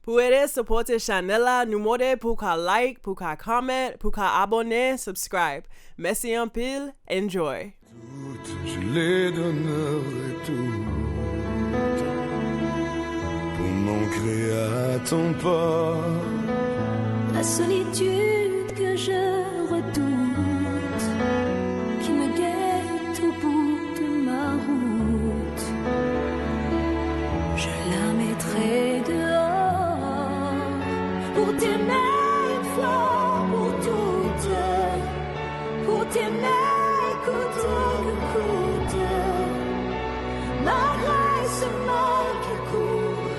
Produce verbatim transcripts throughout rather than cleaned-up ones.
Pou ede sipòte chanèl la, nou mande pou w ka like, pou w ka comment, pou w ka abòne, subscribe. Mèsi anpil, enjoy! Tout, je les donnerai toutes pour m'ancrer à ton port. La solitude que je redoute, qui me guette au bout de ma route, je la mettrai dehors pour t'aimer une fois pour toutes. Pour t'aimer coûte que coûte, malgré ce mal qui court,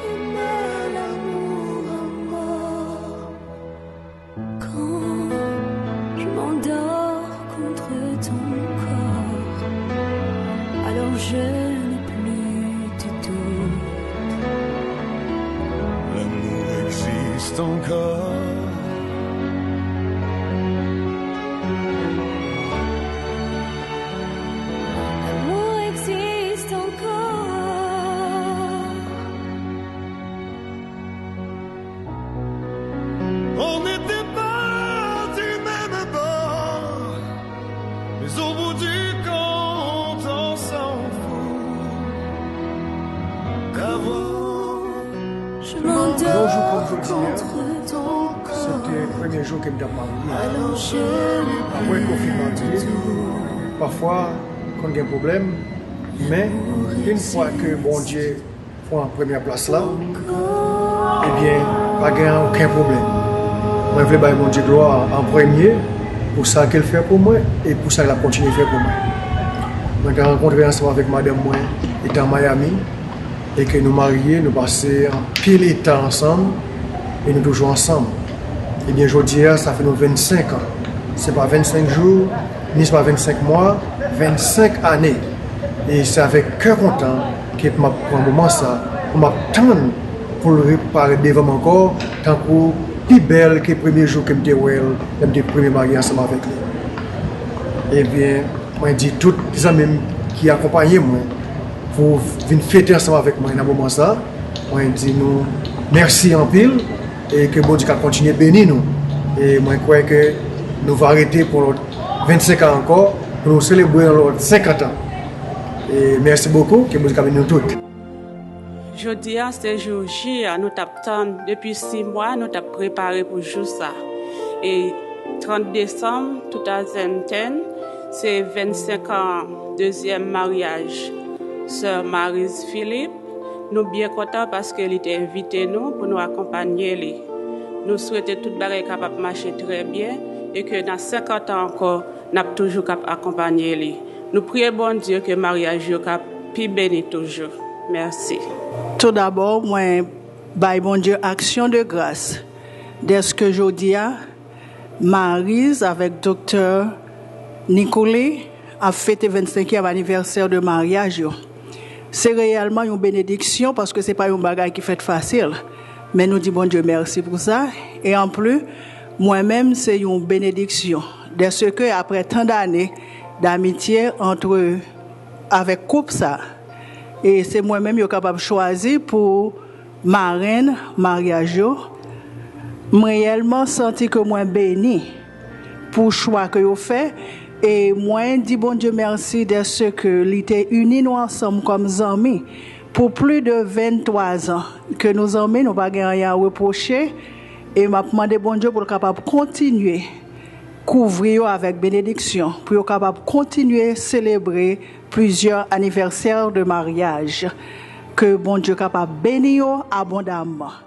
aimer l'amour à mort. Quand je m'endors contre ton corps, alors je n'ai plus de doute. L'amour existe encore. L'amour existe encore. On n'était pas du même bord, mais au bout du compte, on s'en fout d'avoir Yon jou kòm jodi a, se te premye jou ke m t ap marye. Apre konfinman an te vini, pafwa, konn gen pwoblèm, men, yon fwa ke Bondye pran premyè plas la, ebyen, pa gen okenn pwoblèm. Mwen vle bay Bondye glwa an premye pou sa ke l fè pou mwen e pou sa l ap kontinye fè pou mwen. Mwen te rankontre ansanm avèk madanm mwen etan Miami, e ke nou marye, nou pase anpil eta ansanm, e nou toujou ansanm. Ebyen, jodi a, sa fè nou vennsenk an. Se pa vennsenk jou, ni se pa vennsenk mwa, vennsenk ane. E se avèk kè kontan ke m ap pran moman sa, pou m ap tann pou l reparèt devan m ankò, tankou pi bèl ke premye jou ke m te wè l, lè m te premye marye ansanm avèk li. Ebyen, mwen di tout zanmi m ki akonpaye mwen pou vin fete ansanm avèk mwen nan moman sa, mwen di nou mèsi anpil e ke Bondye ka kontinye beni nou. E mwen kwè ke nou va rete pou lòt vennsenk an ankò, pou nou selebre yon lòt senkant an. E mèsi bokou, ke Bondye ka beni nou tout. Jodi a se jou J a, nou t ap tann depi sis mwa, nou t ap prepare pou jou sa. E trant desanm two thousand ten, se vennsenk an dezyèm maryaj sè Maryse Philippe. Nou byen kontan paske li te envite nou pou nou akonpanye li. Nou swete tout bagay kapab mache trè byen e ke nan senkant an ankò, n ap toujou kab akonpanye li. Nou priye Bondye ke maryaj yo ka pi beni toujou. Mèsi. Toudabò, mwen bay Bondye aksyon de gras dèske jodi a, Maryse avèk Doktè Nicolet ap fete vennsenkyèm anivèsè de maryaj yo. Se reyèlman yon benediksyon paske se pa yon bagay ki fèt fasil. Men nou di Bondye mèsi pou sa. E anplis, mwen menm, se yon benediksyon. Dèske aprè tan dane damitye antre avèk koup sa, e se mwen menm yo kapab chwazi pou marenn maryaj yo, m reyèlman santi ke mwen beni pou chwa ke yo fè, e mwen di Bondye mèsi dèske li te ini nou ansanm kòm zanmi pou plis de venntwa zan. Ke nou zanmi, nou pa gen anyen a repwoche, e m ap mande Bondye pou l kapab kontinye kouvri yo avèk benediksyon, pou yo kapab kontinye selebre plizyè anivèsè de maryaj. Ke Bondye kapab beni yo abondamman.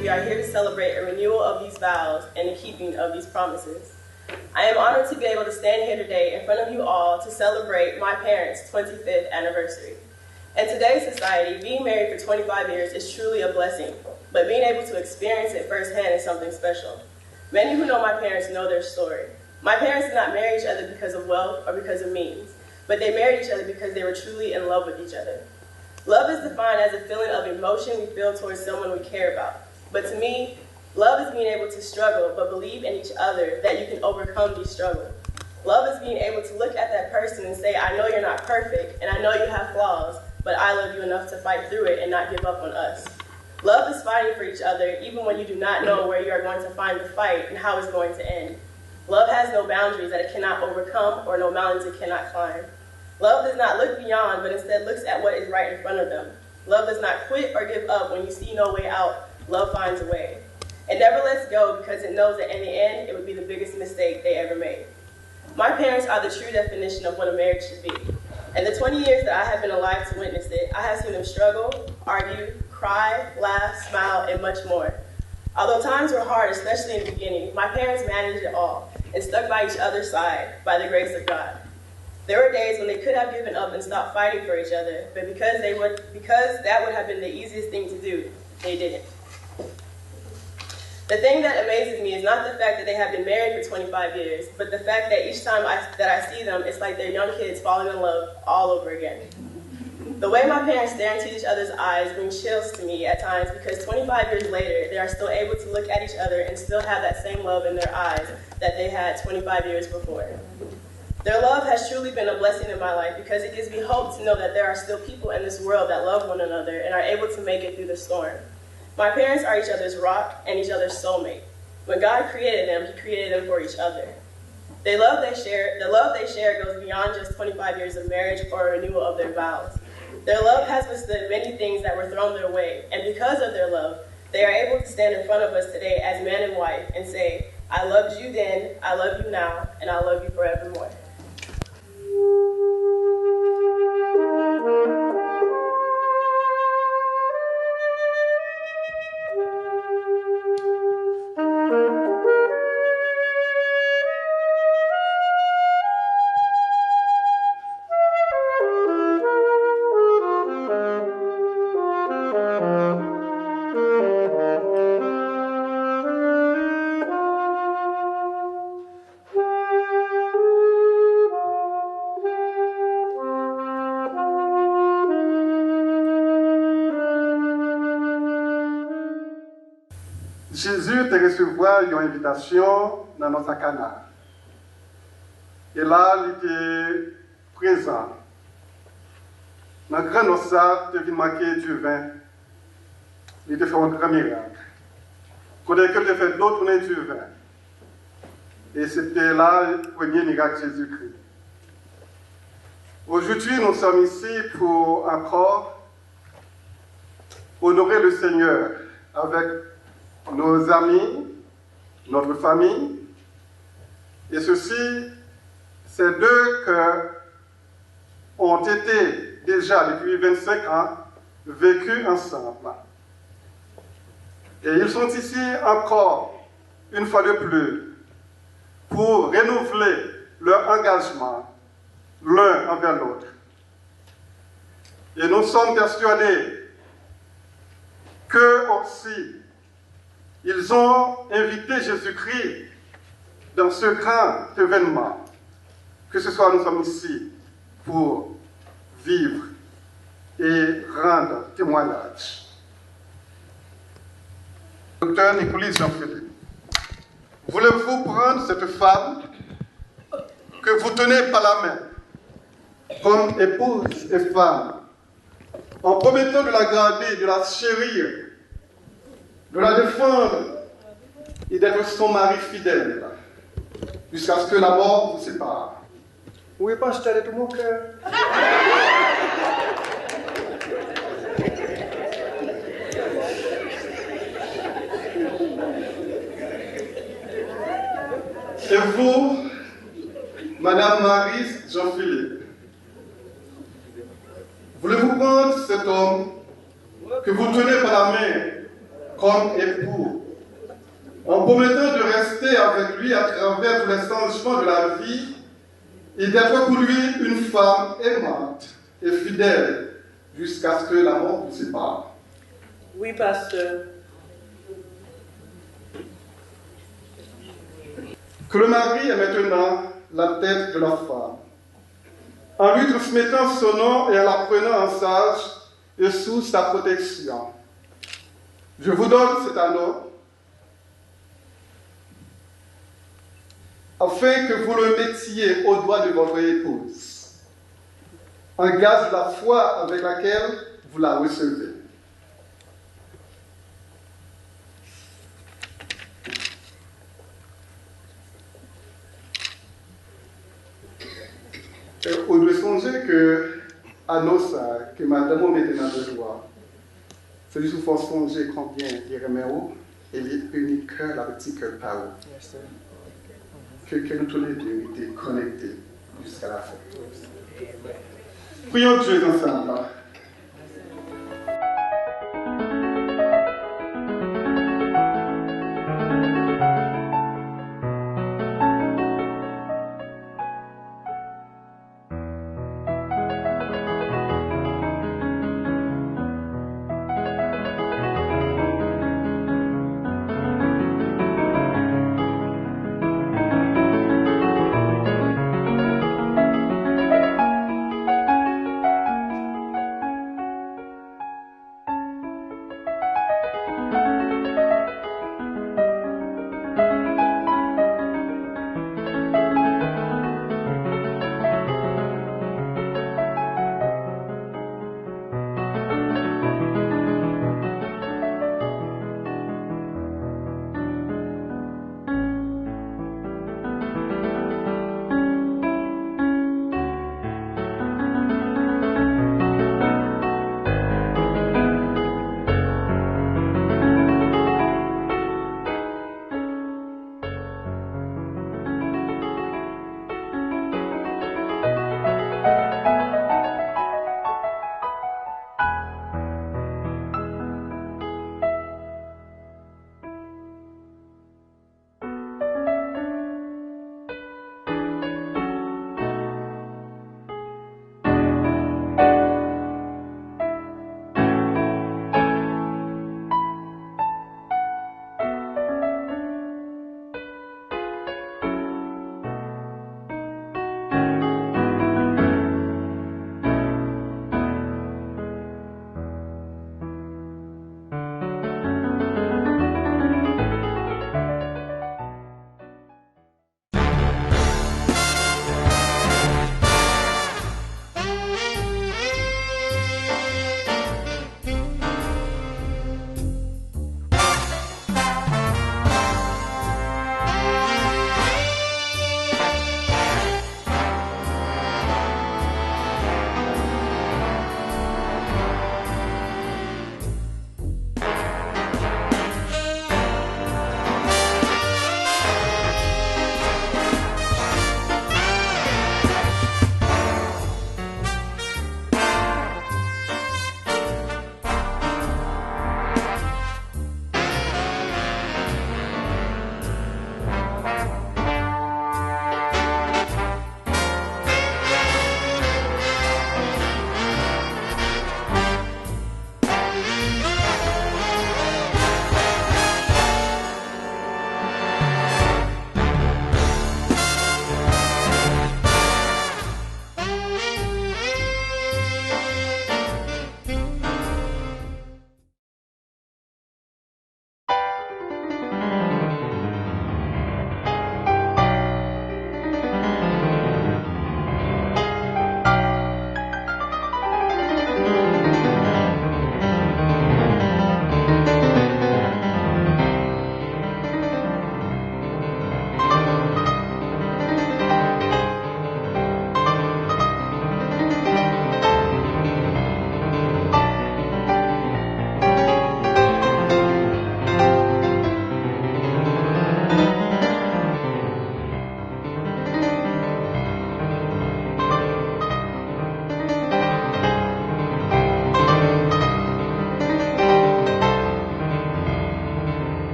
We are here to celebrate a renewal of these vows and the keeping of these promises. I am honored to be able to stand here today in front of you all to celebrate my parents' twenty-fifth anniversary. In today's society, being married for twenty-five years is truly a blessing, but being able to experience it firsthand is something special. Many who know my parents know their story. My parents did not marry each other because of wealth or because of means, but they married each other because they were truly in love with each other. Love is defined as a feeling of emotion we feel towards someone we care about. But to me, love is being able to struggle but believe in each other that you can overcome these struggles. Love is being able to look at that person and say, "I know you're not perfect, and I know you have flaws, but I love you enough to fight through it and not give up on us." Love is fighting for each other even when you do not know where you are going to find the fight and how it's going to end. Love has no boundaries that it cannot overcome or no mountains it cannot climb. Love does not look beyond, but instead looks at what is right in front of them. Love does not quit or give up when you see no way out. Love finds a way. It never lets go because it knows that in the end, it would be the biggest mistake they ever made. My parents are the true definition of what a marriage should be. In the twenty years that I have been alive to witness it, I have seen them struggle, argue, cry, laugh, smile, and much more. Although times were hard, especially in the beginning, my parents managed it all and stuck by each other's side by the grace of God. There were days when they could have given up and stopped fighting for each other, but because they would because that would have been the easiest thing to do, they didn't. The thing that amazes me is not the fact that they have been married for twenty-five years, but the fact that each time I, that I see them, it's like they're young kids falling in love all over again. The way my parents stare into each other's eyes brings chills to me at times because twenty-five years later, they are still able to look at each other and still have that same love in their eyes that they had twenty-five years before. Their love has truly been a blessing in my life because it gives me hope to know that there are still people in this world that love one another and are able to make it through the storm. My parents are each other's rock and each other's soulmate. When God created them, He created them for each other. They love they share, the love they share goes beyond just twenty-five years of marriage or a renewal of their vows. Their love has withstood many things that were thrown their way, and because of their love, they are able to stand in front of us today as man and wife and say, "I loved you then, I love you now, and I love you forevermore." Jezi te resevwa yon envitasyon nan nòs a Kana. E la, li te prezan. Nan gran nòs sa, te vin manke diven. Li te fè yon gran mirak. Kote ke l te fè dlo tounen diven. E se te la premye mirak Jezikri. Aujourd'hui, nous sommes ici pour encore honorer le Seigneur avec nos amis, notre famille, et ceci, ces deux cœurs ont été déjà depuis vingt-cinq ans vécus ensemble. Et ils sont ici encore, une fois de plus, pour renouveler leur engagement l'un envers l'autre. Et nous sommes persuadés que aussi ils ont invité Jésus-Christ dans ce grand événement. Que ce soit, nous sommes ici pour vivre et rendre témoignage. Docteur Nicolis Jean-Philippe, voulez-vous prendre cette femme que vous tenez par la main comme épouse et femme, en promettant de la garder, de la chérir, de la défendre et d'être son mari fidèle jusqu'à ce que la mort vous sépare? Oui, pasteur, de tout mon cœur. Et vous, Madame Maryse Jean-Philippe, voulez-vous prendre cet homme que vous tenez par la main Comme époux, en promettant de rester avec lui à travers tous les changements de la vie et d'être pour lui une femme aimante et fidèle jusqu'à ce que la mort vous sépare. Oui, pasteur. Que le mari est maintenant la tête de la femme, en lui transmettant son nom et en la prenant en charge et sous sa protection. Je vous donne cet anneau afin que vous le mettiez au doigt de votre épouse, en gage de la foi avec laquelle vous la recevez. Ou dwe sonje ke ano sa ke madanm ou mete nan dwèt ou a, se jis pou fè w sonje konbyen li renmen ou e li ini kè l avèk ti kè l pa ou. Ke, ke nou toulede rete konekte jiska lafen. Priyons Dieu ensemble.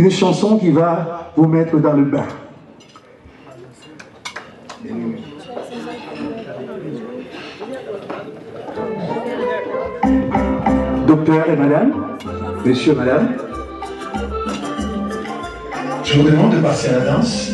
Une chanson qui va vous mettre dans le bain. Docteur et madame, monsieur, madame, je vous demande de passer à la danse.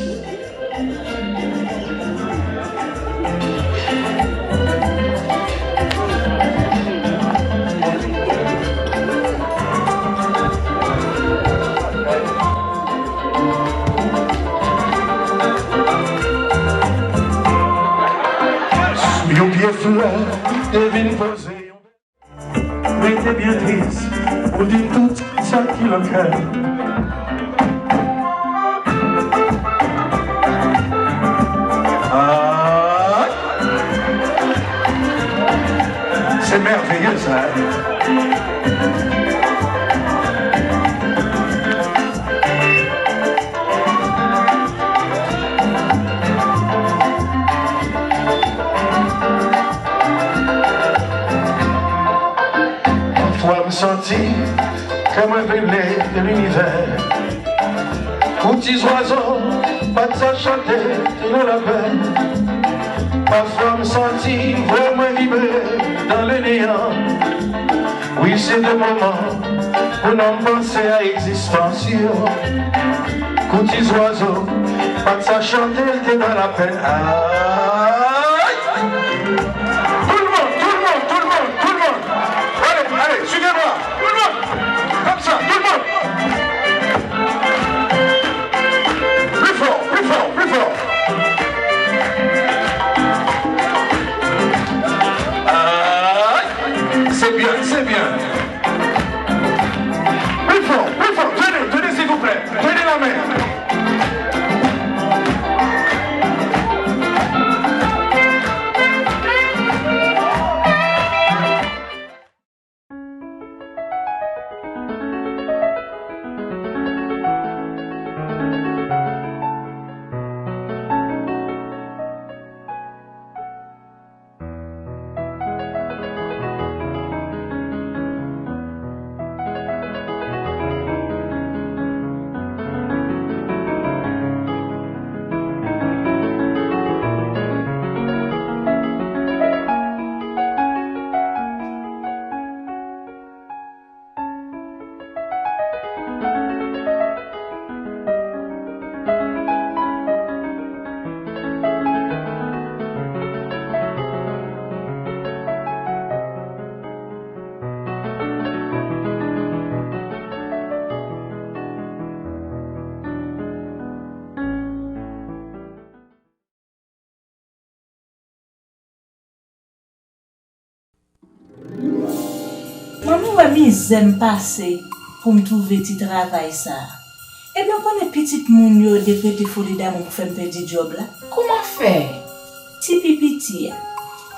Sou yon pye flè, te vin poze yon. Mwen te byen tris pou di tout sa ki nan kè m. Ah, c'est merveilleux, ça, hein? Pafwa m santi kè mwen vle de linivè. Pou ti zwazo pa t sa chante nan lapè. Pafwa m santi vwa mwen vibre dans le néant. Wi, se de moman pou nanm panse a egzistans yo. Kou ti zwazo pa t sa chante, l te nan lapè. Ay! Tout le monde, tout le monde, tout le monde, tout le monde. Allez, allez, suivez-moi. Tout le monde. Comme ça, tout le monde. Plus fort, plus fort, plus fort. Aïe. C'est bien, c'est bien. Plus fort, plus fort. Tenez, tenez, s'il vous plaît. Tenez la main. Manmi wè mizè m pase pou m twouve ti travay sa a. Ebyen, w konnen pitit moun yo dekrete foli damou pou fè m pèdi djòb la. Kouman fè? Ti pi piti a,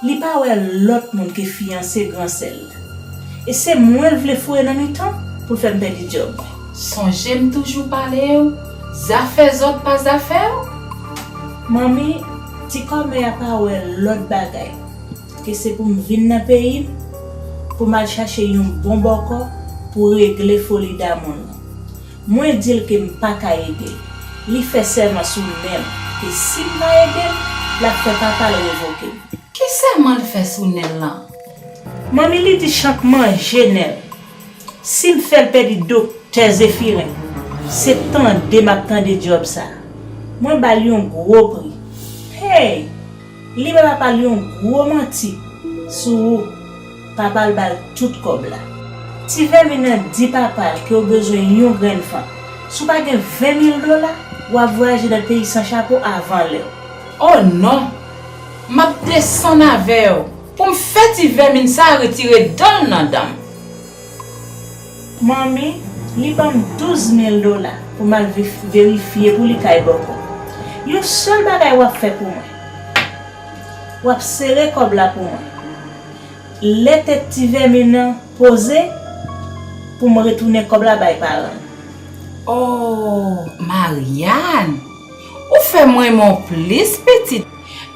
li pa wè lòt moun ke fiyanse gran sè l la. E se mwen l vle foure nan mitan pou l fè m pèdi djòb. Sonje m toujou pale w, zafè zòt pa zafè w. Manmi, ti kòmè a pa wè lòt bagay ke se pou m vin nan peyi m, pou m al chache yon bon bòkò pou regle foli damou l lan. Mwen di l ke m pa ka ede l. Li fè sèman sou nen l ke si m pa ede l, l ap fè papa l revoke m. Ki sèman l fè sou nen l lan? Manmi, li di chan k manje nen l. Si m fè l pèdi doktè Zefiren, se tande m ap tande djòb sa a. Mwen ba l yon gwo pri. Hey! Li ba papa l yon gwo manti sou ou. Papa l ba l tout kòb la. Ti vèmin nan di papa l ke w bezwen yon grenn fanm. Si w pa gen ven mil dola, w ap vwayaje nan peyi san chapo avan lè w. O non! M ap desann avè w pou m fè ti vèmin sa a retire dan l nan dan m. Manmi, li ban m douz mil dola pou m al vef-, verifye pou li kay bòkò. Yon sèl bagay w ap fè pou mwen. W ap sere kòb la pou mwen. Lè tèt ti vèmin nan poze, pou m retounen kòb la bay paran l. Oh, Mariane, ou fè m renmen w plis, pitit.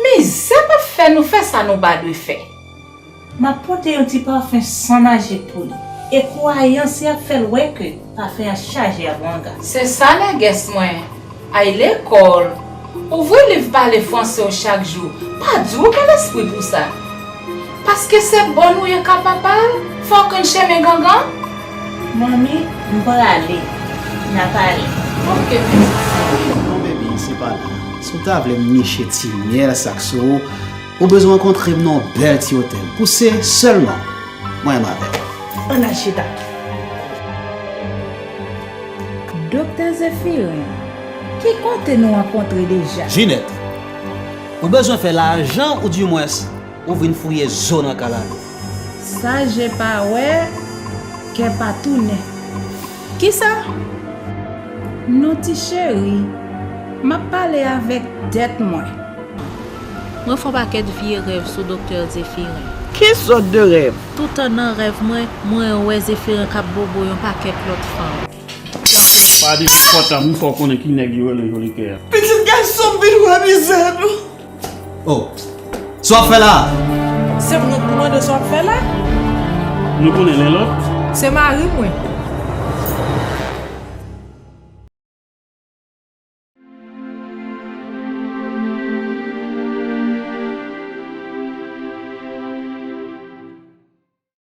Mizè p ap fè nou fè sa nou pa dwe fè. M ap pote yon ti pafen san majik pou li. E kwayans li ap fè l wè ke pafen an chaje ak wanga. Se sa nègès mwen. Ay lekòl, ouvri liv pale franse w chak jou, pa di w gen lespri pou sa. Paske se bòn ou ye ka papa l, fè w konn chemen gangan. Manmi, m prale, n a pale. Oke, pitit. Non, baby, se pa la. Si w ta vle m niche ti myèl sa k sou ou, ou bezwen rankontre m nan yon bèl ti otèl. Pou se sèlman mwen menm avè w. Ann al chita. Doktè Zefirin, ki kote nou rankontre deja? Jinèt, ou bezwen fè lajan oudimwens ou vin fouye zo nan kalalou. Sa je pa wè, kè pa tounen. Kisa? Non, ti cheri, m ap pale avèk tèt mwen. Mwen fè yon pakèt vye rèv sou Doktè Zefirin. Ki sòt de rèv? Toutan nan rèv mwen, mwen wè Zefirin k ap bobo yon pakèt lòt fanm. Pa depi pòt la, m fè w konnen ki nèg yo rele Jolikè a. Pitit gason m vin wè mizè nou. Oh, sa w ap fè la a? Se mwen k mande sa w ap fè la. Nou konnen len lòt? Se mari mwen.